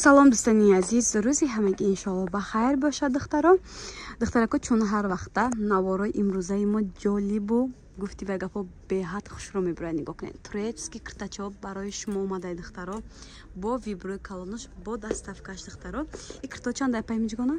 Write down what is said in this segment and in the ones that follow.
Салом, дӯстони азиз, рӯзи ҳамагӣ иншоалло ба хайр бошад, духтаро. Духтарако, чун ҳар вақта наворои имрӯзаи мо ҷолибу гуфти ва гапо беҳад хушро мебурад. Нигоҳ кунед, турецкий киртачо барои шумо омадай, духтаро, бо виброи калонош, бо доставкаш, духтаро. И кирто чанд ай, паймиҷгона?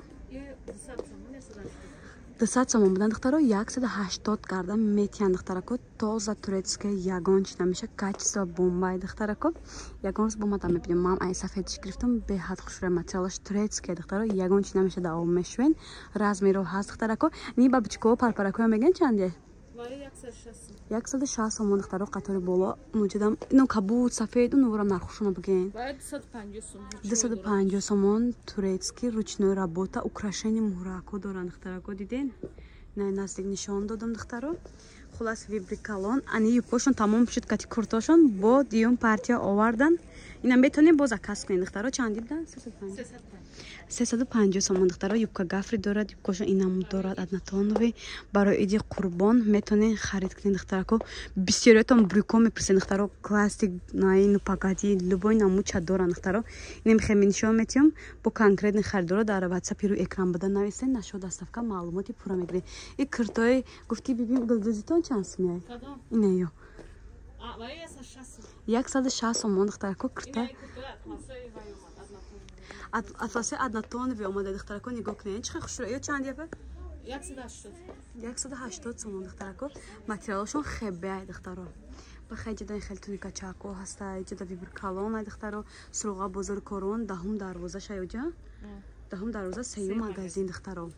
200 сомон будан, духтаро, 180 карда метиҳанд, духтарако. Тоза турецкая, ягон чи намеша, качество бомбай, духтарако. Ягон рӯз бомада мебинем. Ман ай сафедиш гирифтам, беҳад хушрӯя, материалаш турецкая, духтаро, ягон чи намеша, давом мешувен. Размеро ҳаст, духтарако. Ни бабичко парпаракоя мегӯян чанде? 160 сомон, духтаро, қатори боло нуҷадам. Ино кабуд, сафед, уноворам нархушона бигӯен. 250 сомон, турецкий, ручной работа, украшение муҳрако доранд, духтарако, диден? На наздик нишон додам, духтаро. Хулас, вибри калон, ани юбкошон тамом шуд, кати куртошон бо дуюм партия овардан. Ина метонем боз заказ кунем, духтаро. Чанди будан? 350 сомон, духтаро. Юбка гафри дорад, юбкошон инам дорад, однотоновый. Барои иди қурбон метонем харид кунем, духтарако. Бисёриятон брюко мепурсен, духтаро, классик, наину пагади, любой намуча доранд, духтаро. Инем хеми нишон метиҳам, бо конкретни харидоро дар ватсапи рӯи экран буда нависен, нашо доставка маълумоти пурра мегиред. И киртои гуфти бибим гулдузитон чанд сумяй? Инеё 160 сомон, духтарако, кирта атласи однотоновый омада, духтарако, нигоҳ кунед, чӣ хел хушрӯ. Ё чанд яфа? 180 сомон, духтарако. Материалашон хебеай, духтаро. Бахай ҷида хел туникачако ҳаста, ҷида вибр калон, духтаро. Суруға бозори корон, даҳум дарвоза шаёҷа, даҳум дарвоза, сеюм магазин, духтаро.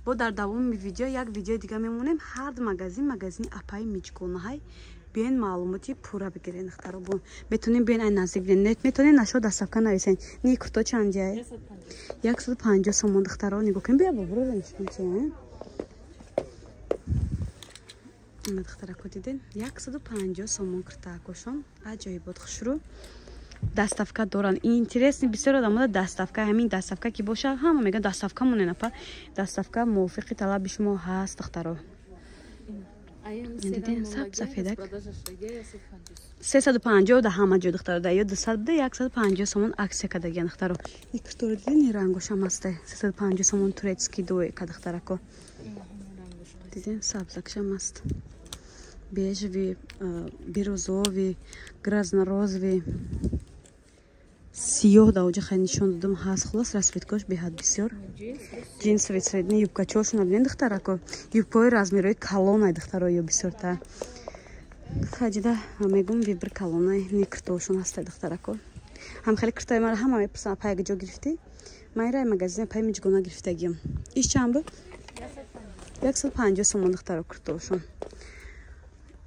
Бо дар давоми видео як видеои дига мемонем. Ҳар магазин магазини апаи миҷгонаҳай, биёен маълумоти пурра бигирен, духтаро. Бо метонем биёен ай наздик бинен, метонем нашо доставка нависен. Ни курто чандиай? 150 сомон, духтаро, нигоҳ кунем. Бия бобуро нишон. Духтарако, диден, 150 сомон киртаакошон, аҷоибот, хушрӯ, доставка доранд. Интересный, бисёр одамода доставка, ҳамин доставка ки боша, ҳама мегӯянд доставка монен, апа. Доставка мувофиқи талаби шумо ҳаст, духтаро. Диден, саб сафедак 350 да ҳама ҷо, духтаро, да ё 200 буда, 150 сомон аксия кардагиан, духтаро. И кирторо диден, рангошам ҳаста, 350 сомон, турецкий дуэка, духтарако, диден, сабзакшам аст, бежевый, бирюзовый, грязно-розовый, сиёҳ да оҷа хай нишон додам ҳаст. Хулос, расцветкош беҳад бисёр. Джинсовый средний юбкачошона бинен, духтарако, юбкаҳои размерҳои калонай, духтаро, ё бисёрта хаҷида мегум, вибр калонай, не киртоошон ҳастай, духтарако. Ҳам хеле киртои мара ҳама мепурсанд, апа, ҷо гирифтӣ? Ман рай магазин пай миҷгона гирифтагиям. Иш чанд буд? 150 сомон, духтаро, киртоошон.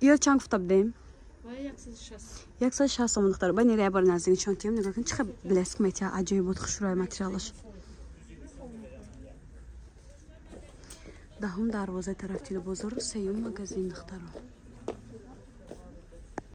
Ё чанд гуфта будем? 160 сомон, духтаро. Ба нера бор наздик нишон тиҳем, нигоҳ кун, чӣ хел блеск метиҳад, аҷоибот, хушрӯи материалаш. Даҳум дарвозаи тараф тилобозор, сеюм магазин, духтаро.